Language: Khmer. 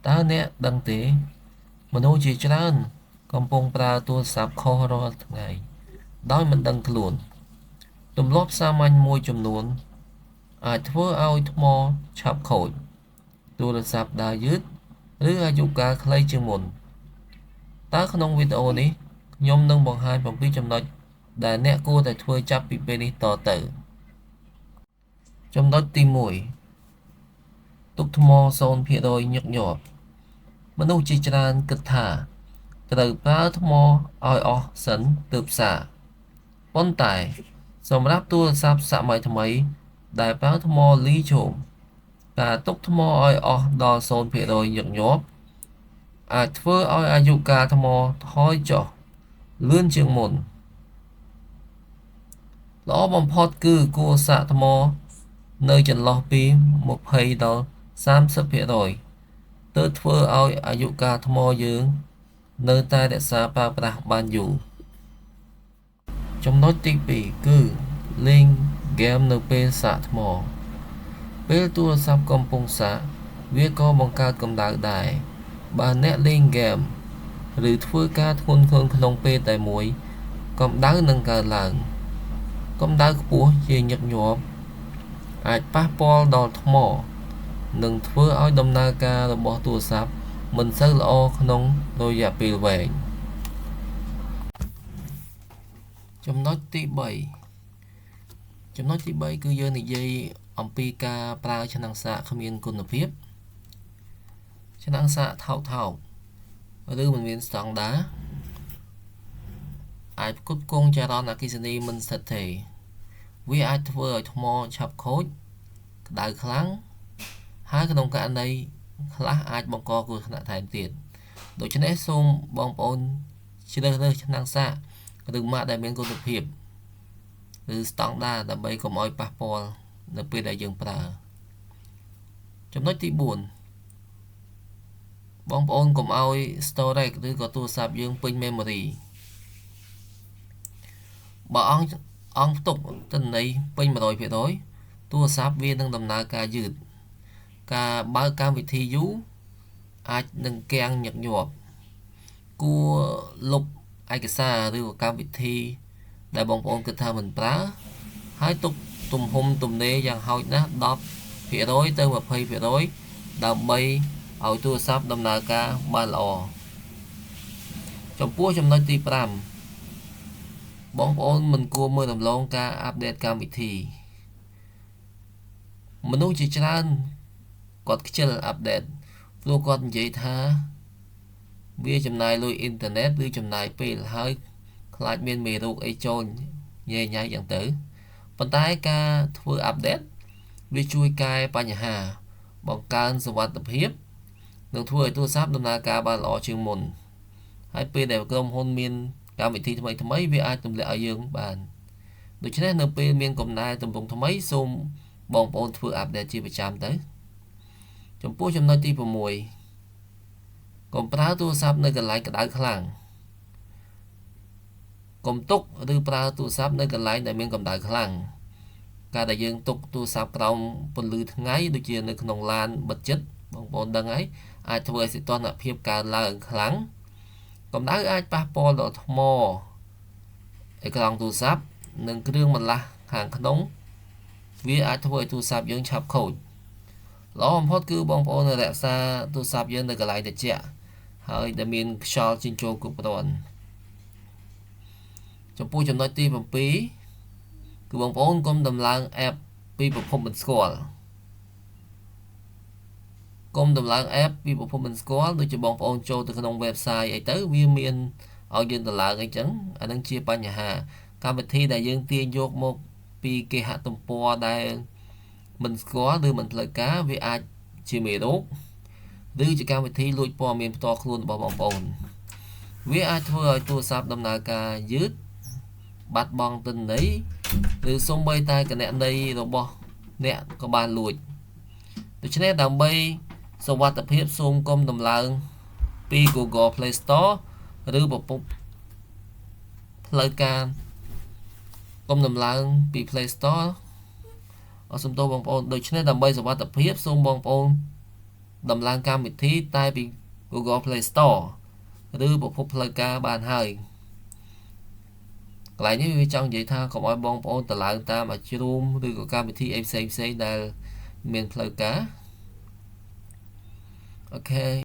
តើអ្នកដឹងទេ មនុស្សជាច្រើនកំពុងប្រើទូរស័ព្ទខុសរាល់ថ្ងៃដោយមិនដឹងខ្លួន ទម្លាប់សាមញ្ញមួយចំនួនអាចធ្វើឲ្យថ្មឆាប់ខូច ទូរស័ព្ទដើរយឺត ឬអាយុកាលខ្លីជាងមុន តើក្នុងវីដេអូនេះខ្ញុំនឹងបង្ហាញអំពីចំណុចដែលអ្នកគួរតែធ្វើចាប់ពីពេលនេះតទៅ ចំណុចទី1 ទុកថ្ម 0% ញឹកញាប់ មនុស្សជាច្រើនគិតថាត្រូវប្រើថ្មឲ្យអស់សិនទើបសាក ប៉ុន្តែសម្រាប់ទូរស័ព្ទសម័យថ្មីដែលប្រើថ្មលីធ្យូម ការទុកថ្មឲ្យអស់ដល់ 0% ញឹកញាប់ អាចធ្វើឲ្យអាយុកាលថ្មថយចុះលឿនជាងមុន ល្អបំផុតគឺគួរសាកថ្មនៅចន្លោះពី 20 ដល់ 30% ទើបធ្វើឲ្យអាយុកាលថ្មយើងនៅតែរក្សាប្រើប្រាស់បានយូរ ចំណុចទី2គឺលេងហ្គេមនៅពេលសាកថ្ម ពេលទូរស័ព្ទកំពុងសាក វាក៏បង្កើតកម្ដៅដែរ បើអ្នកលេងហ្គេម ឬធ្វើការធ្ងន់ធ្ងរក្នុងពេលតែមួយ កម្ដៅនឹងកើនឡើង កម្ដៅខ្ពស់ជាញឹកញាប់អាចប៉ះពាល់ដល់ថ្ម និងធ្វើឲ្យដំណើរការរបស់ទូរស័ព្ទមិនសូវល្អក្នុងរយៈពេលវែង ចំណុចទី3 ចំណុចទី3គឺយើងនិយាយអំពីការប្រើឆ្នាំងសាកគ្មានគុណភាព ឆ្នាំងសាកថោកៗឬមិនមានស្តង់ដារអាចផ្គត់ផ្គង់ចរន្តអគ្គិសនីមិនស្ថិតស្ថេរ វាអាចធ្វើឲ្យថ្មឆាប់ខូច ក្តៅខ្លាំង ហើយក្នុងករណីខ្លះអាចបង្កគ្រោះថ្នាក់ថែមទៀត ដូច្នេះសូមបងប្អូនជ្រើសរើសឆ្នាំងសាកឬម៉ាកដែលមានគុណភាពឬស្តង់ដារដើម្បីកុំឲ្យប៉ះពាល់នៅពេលដែលយើងប្រើ ចំណុចទី4 បងប្អូនកុំឲ្យ storage ឬក៏ទូរស័ព្ទយើងពេញ memory បើអង្គផ្ទុកទិន្នន័យពេញ 100% ទូរស័ព្ទវានឹងដំណើរការយឺត ការបើកកម្មវិធីយូរអាចនឹងគាំងញឹកញាប់ គួរលុបឯកសារឬក៏កម្មវិធីដែលបងប្អូនគិតថាមិនប្រើ ហើយទុកទំហំទំនេរយ៉ាងហោចណាស់ 10% ទៅ 20% ដើម្បីឲ្យទូរស័ព្ទដំណើរការបានល្អ ចំពោះចំណុចទី5 បងប្អូនមិនគួរមើលរំលងការអាប់ដេតកម្មវិធី មនុស្សជាច្រើនគាត់ខ្ជិលអាប់ដេតព្រោះគាត់និយាយថាវាចំណាយលុយអ៊ីនធឺណិតឬចំណាយពេលហើយខ្លាចមានមេរោគអីចូលញ៉ៃញ៉ៃចឹងទៅ ប៉ុន្តែការធ្វើអាប់ដេតវាជួយកែបញ្ហា បង្កើនសុវត្ថិភាព និងធ្វើឲ្យទូរស័ព្ទដំណើរការបានល្អជាងមុន ហើយពេលដែលក្រុមហ៊ុនមានកម្មវិធីថ្មីថ្មីវាអាចទម្លាក់ឲ្យយើងបាន ដូច្នេះនៅពេលមានកំណែទម្រង់ថ្មីសូមបងប្អូនធ្វើអាប់ដេតជាប្រចាំទៅ ចំពោះចំណុចទី6 កុំប្រើទូរស័ព្ទនៅកន្លែងក្តៅខ្លាំង កុំទុកឬប្រើទូរស័ព្ទនៅកន្លែងដែលមានកម្ដៅខ្លាំង ការដែលយើងទុកទូរស័ព្ទក្រោមពន្លឺថ្ងៃដូចជានៅក្នុងឡានបិទជិតបងប្អូនដឹងហើយអាចធ្វើឲ្យសីតុណ្ហភាពកើនឡើងខ្លាំង កម្ដៅអាចប៉ះពាល់ដល់ថ្មអេក្រង់ទូរស័ព្ទនិងគ្រឿងបន្លាស់ខាងក្នុង វាអាចធ្វើឲ្យទូរស័ព្ទយើងឆាប់ខូច ល្អបំផុតគឺបងប្អូនរក្សាទូរស័ព្ទយើងនៅកន្លែងត្រជាក់ហើយដែលមានខ្យល់ចេញចូលគ្រប់គ្រាន់ ចំពោះចំណុចទី7គឺបងប្អូនកុំដំឡើង app ពីប្រភពមិនស្គាល់ កុំដំឡើង app ពីប្រភពមិនស្គាល់ដូចជាបងប្អូនចូលទៅក្នុង website អីទៅវាមានឲ្យយើងដំឡើងអីចឹង អានឹងជាបញ្ហា កម្មវិធីដែលយើងទាញយកមកពីគេហទំព័រដែលមិនស្គាល់ឬមិនផ្លូវការវាអាចជាមេរោគឬជាកម្មវិធីលួចព័ត៌មានផ្ទាល់ខ្លួនរបស់បងប្អូន វាអាចធ្វើឲ្យទូរស័ព្ទដំណើរការយឺតបាត់បង់ទិន្នន័យឬសូម្បីតែគណនីរបស់អ្នកក៏បានលួច ដូច្នេះដើម្បីសុវត្ថិភាពសូមកុំដំឡើងពី Google Play Store ឬប្រភពផ្លូវការកុំដំឡើងពី Play Store អរសំទោសបងប្អូនដូច្នេះដើម្បីសុវត្ថិភាពសូមបងប្អូន ដំឡើងកម្មវិធីតែពី Google Play Store ឬប្រភពផ្លូវការបានហើយកន្លែងនេះវាចង់និយាយថាកុំឲ្យបងប្អូនតម្លើងតាមអាជ្រូមឬក៏កម្មវិធីអីផ្សេងផ្សេងដែលមានផ្លូវការ។ OK។